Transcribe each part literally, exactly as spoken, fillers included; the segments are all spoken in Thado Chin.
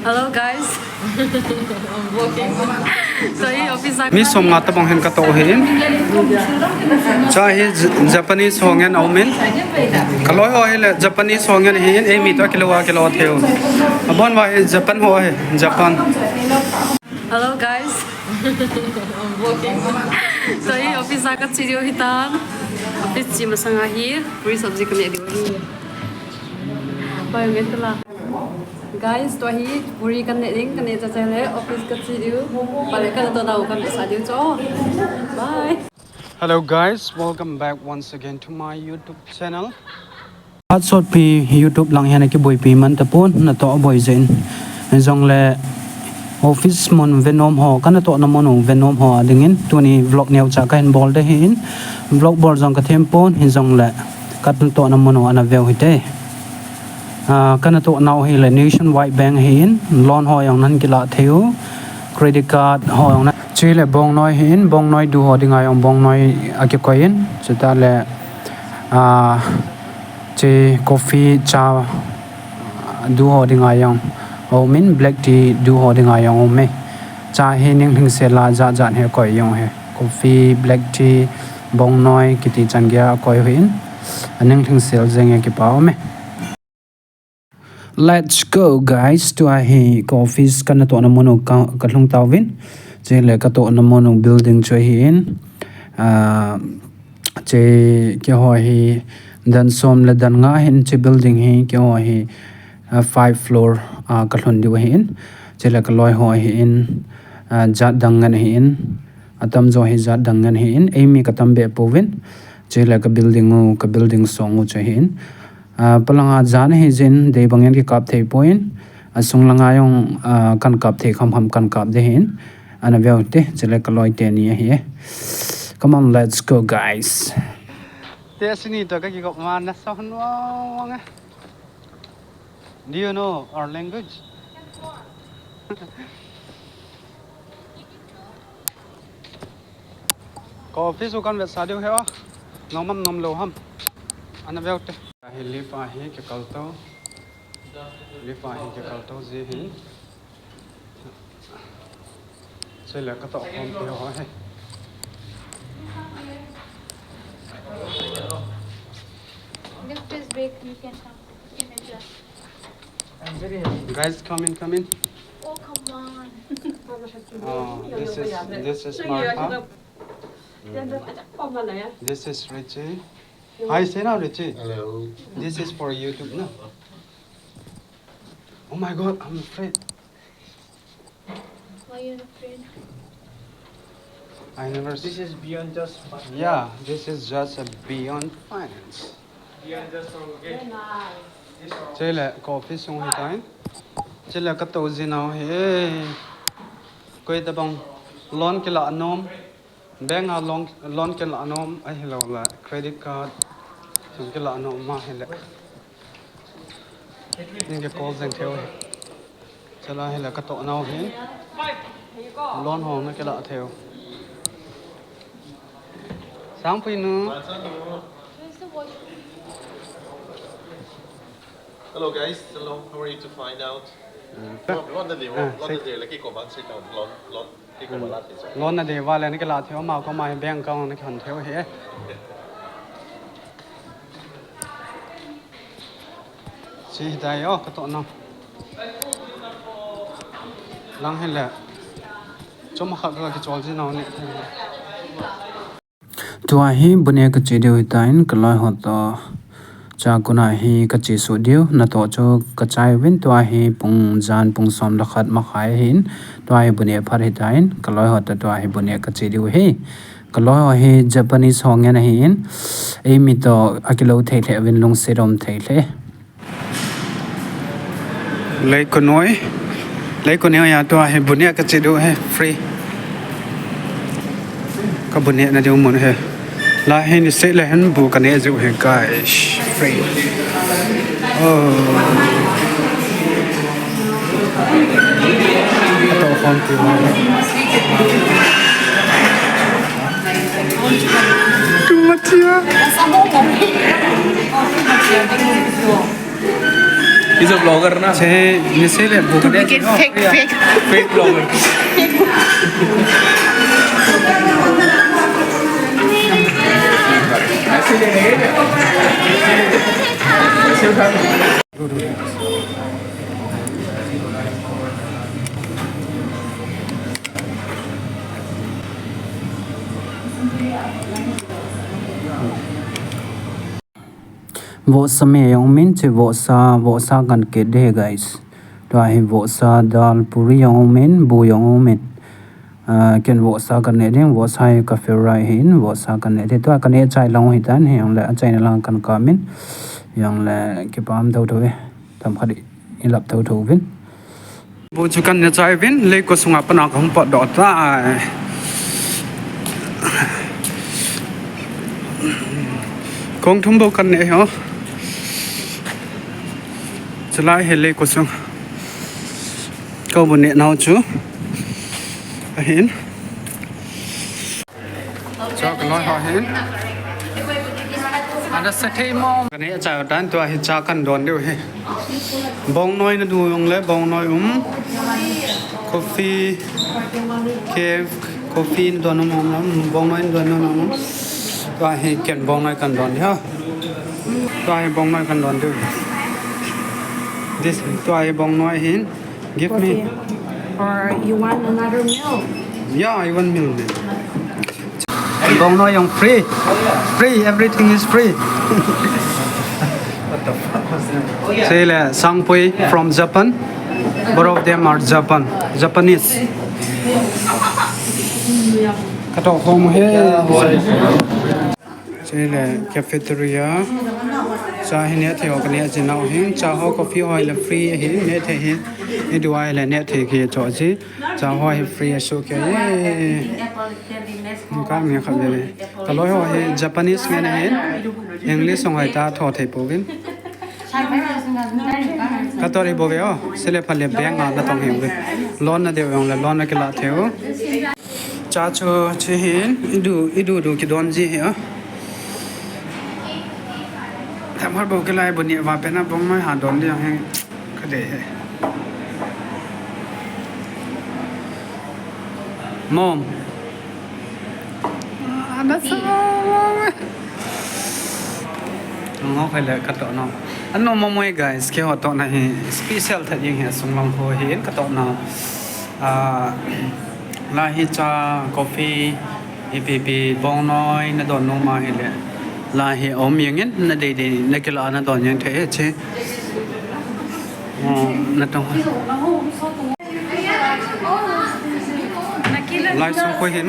Hello guys. I'm vlogging. So hi office a mi som nga tabang hin katoh hin. Cha hi J-, Japanese ho ngen aumin. Kaloi ho hi le Japanese ho ngen hin, eimi toh kilou a kilou theu. Abon va hi Japan ho hi, Japan. Hello guys. I'm vlogging. So hi office a kache diu hitan. Office che masanga hi puri sabji kane diu hi. Bai ngen tala. Guys, tua hi puri kane ding, kane cha cha le office kache diu. Bale kanatoh nau kavetsah diu cho. Bye. Hello guys, welcome back once again to my YouTube channel. Atsotpi YouTube lang hin akiboipi man tapon, natoh boi jeh in. Jongle office mun venom ho, kanatohna mun u venom ho adingin tuni vlog neocha kahin bol de hin. Vlog bol jong kathem pon, hijongle kanatohna mun u ana veu hite. Ah, kanatoh nau hi le Nationwide Bank hin, loan ho jong nan kila thei u, credit card ho jong nan. Chule bongnoi hin, bongnoi du ho dinga jong bongnoi akikoi in, chutah le, ah, che coffee cha du ho dinga jong aumin, black tea du ho dinga jong aume. Cha hi ninglhingsel a jat jat hi akoi jong hi. Coffee, black tea, bongnoi kiti chan geiya akoi hin. Aninglhingsel jeng e, kipa aume. Let's go, guys. Tua hi ka office kanatohna mun u ka, kalhung tauvin. Chule katohna mun u building chu ahin. Ah, che keiho hi dan som le dan nga hin, che building hi keiho hi, ah, five floor, ah, kalhun diu ahin. Chule kaloi ho ahin, ah, jat dang ngen ahin. Atamjo hi jat dang ngen ahin. Eimi katam be pouvin. Chule ka building u, ka building song u chu ahin. Ah, polanga jan ahi jeh in, dei bangin kikap thei poi. Asung langa jong, ah, kan kap thei kham kham kan kap de hin. Ana veu te, chule kaloi teni ahi e. Come on, let's go, guys. Te sini to kakikop ma nasa hon wang e. Do you know our language? Ka office u kan vetsah diu hi o. Nom am nom lou ham. Ana veu te. Hi lift a hi kikal to. Lift a hi kikal to ji hi. Chule katoh khom pi ho hi. Lift is big, you can come. You can adjust. I'm very happy. Guys, come in, come in. Oh, come on. Oh, this is, this is Martha. This is Richie. Hi, say now, Richie. Hello. This is for YouTube, no? Oh my God, I'm afraid. Why you afraid? I never. This is beyond just. Yeah, this is just a beyond finance. Beyond just from, okay. Chule ka office sung hitan. Chule katoh ji nau hi. Koi tabang loan kila nom. Bank a loan, loan kila nom, ahilou le credit card, jong kila nom ma hile. Ning kicall jeng thei u hi. Chule hile katoh nau hi. Loan ho nakila thei u. Sangpui nu. Hello guys, hello. How are you to find out? Mm. Loan, loan na dei, ah, loan na dei, laki ko bang sit down, loan, loan. Loan na dei vale nakila thei u, ama koma hi bank account nakihon thei u hi. Chi hitai o, katoh nau. Lang hile. Chom khat la kichol ji nau ni. Tua hi bu neh kache diu hitan, kaloi ho toh cha kona hi kache suh diu, natoh chu kachai uvin, tua hi pung jan pung som le khat makhai ahin, tua hi bu neh phat hitan, kaloi ho toh tua hi bu neh kache diu hi. Kaloi ho hi Japanese ho ngen ahin, eimi toh akilou thei lheh uvin lungset um thei lheh. Leikhonoi. Leikhonoi a tua hi bu neh kache diu hi free. Ka bu neh na diu mun hi. Lai hi niseh le hin bu kaneh jiu hi guys. Free. Oh. Ato khom ti ma. Too much ya. He's a vlogger na. Che, ni se le bu ka ne. Duplicate, fake, fake. Fake vlogger. Vohsa me jong um in, che vohsa, vohsa kan kit de guys. Tua hi vohsa dal puri jong um in, bu jong um in. Ah, ken vohsa kan ne ding, vohsa hi ka favorite hin, vohsa kan ne ding. Tua ka ne chai lang hi tan, hi jong le a chaina lang kan ka min. Jong le kipah thotho ve. Tam khat i lap thotho vin. Bu chu kan ne chai vin, leiko sunga pana ka hung potdoh tai. Kong thum bou kan ne ho. Chulai hi leiko sung. Ka bu ne nau chu. Ahin. Cha ka noi ho hin. Ana sa thei mo. Ka ne cha dan tua hi cha kan don diu hi. Bongnoi na du jong le, bongnoi um. Coffee, ke, coffee na don um, um, um, bongnoi na don um, um. Tua hi ken bongnoi kan don diu ha. Tua hi bongnoi kan don diu. This, tua hi bongnoi hin. Give me. Coffee. Or you want another meal? Yeah, I want meal, man. Bongnoi jong free. Free, everything is free. What the fuck was that? Sei le, Sangpui from Japan. Both of them are Japan, Japanese. Ka toh khom u hi. Sei le, cafeteria. Cha hi ne thei ho ka ne chin nau hin. Cha ho, coffee ho le free hin, ne thei hin. Ni du a le ne thei ki cho chi. Cha ho hi free a su ke ye. Ka mi kha ve le. Ka loi ho hi Japanese ngen ahin. English hung hai ta tho thei pouvin. Ka toh hi bou ve o. Sei le phat le bank a na tong hi ve. Loan na deu jong le loan na kila thei u. Cha chu chi hin. I du, i du du kidon ji hi a. Tham har bou kilai bu ni va pe na bongnoi ha don dia hi. Ka de he. Mom. Ana sa. Ngo khai le ka toh nau. Ano mo moi guys, keiho toh na hi special that jing hi sung lang ho hin ka toh nau. Ah, la hi cha, coffee, ipi ipi bongnoi na don nom a hile. La hi om jeng in na dei dei na kila na don jeng thei e che. Oh, na tong. Lai sung khu hin,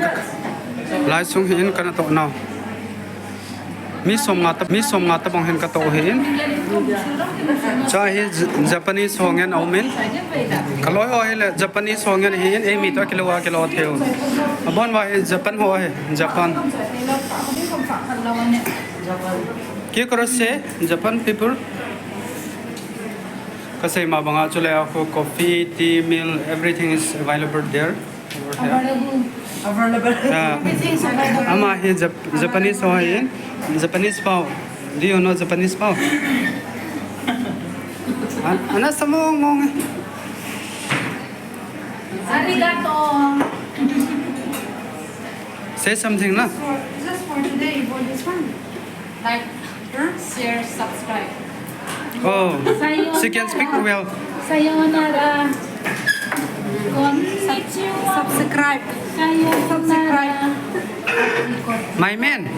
lai sung hin ka na toh nau. Mi som nga ta, mi som nga ta bang hin ka toh hin. Cha hi J-, Japanese ho ngen a um in. Ka loi ho hi le Japanese ho ngen hin, ei mi toh kilo a kilo thei u. Abon va hi Japan ho hi, Japan. Kya karo se, Japan people? Ka sei ma banga chule a khu coffee, tea, meal, everything is available there. Available. Available. Yeah. Everything is available. Ama hi Jap-, Japanese ho hi. Japanese pao. Do you know Japanese pao? An-, ana sa mong mong. Arigato. Say something na. For, just for today, for this one. Like, share, subscribe. Oh, she can speak well. Sayonara. Konnichiwa. Subscribe. Sayonara. Subscribe. My man.